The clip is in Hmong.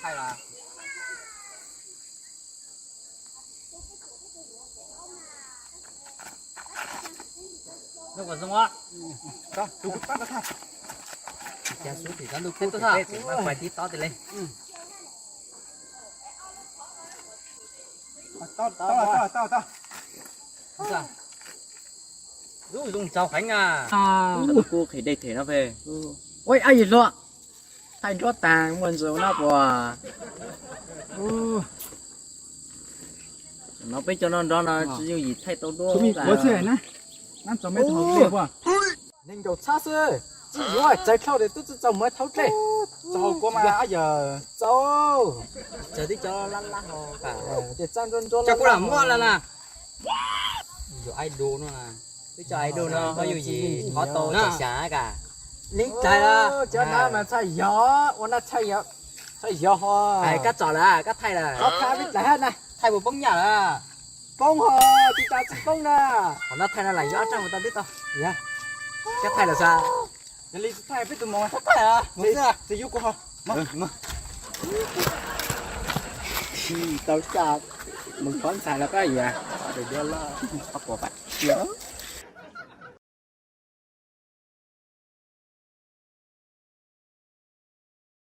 Noj kom zoo os. Cas xub tim tsob ntuj kub tod, pais tib tob tiag li. Lub zoo tsaus heev na. Tsob ntuj kub qhis dej them no pem. Ua ab yig hluas, thaij nruab taag muaj ntsis ua noj puas? No peb cov no nrov no tsis yooj yim thaij tau duab. Neeg ncaus txhab xwb, tsis yuav txawv dlhau es twb tsis txaus muab thaub dlej. Txaus kuv mas ab yawg, txaus. Txawv tib cov lab lab ho. Cov kuv lam muab lawm na. Yog idol no, twb cov idol no ho yooj yim thov tau txaus xyaav kas. Li ntawd cov no mas txhaj yog ua no, txhaj yog ho. Kab txom lawm, kab thaij lawm. Kab thaij peb dlaim hab na. Thaij puas poob nyaj lawm? Poob ho, tsis tas tsis poob na. Qhov no thaij no lam yuav ob tsaaj mus tau twb tau. Kab thaij lawm xav. Yog li thaij peb tus mus. Thaij, tsis yuav kuv ho. Tau xav mus thov ntxhais los koj yam. Ob puas pam cia.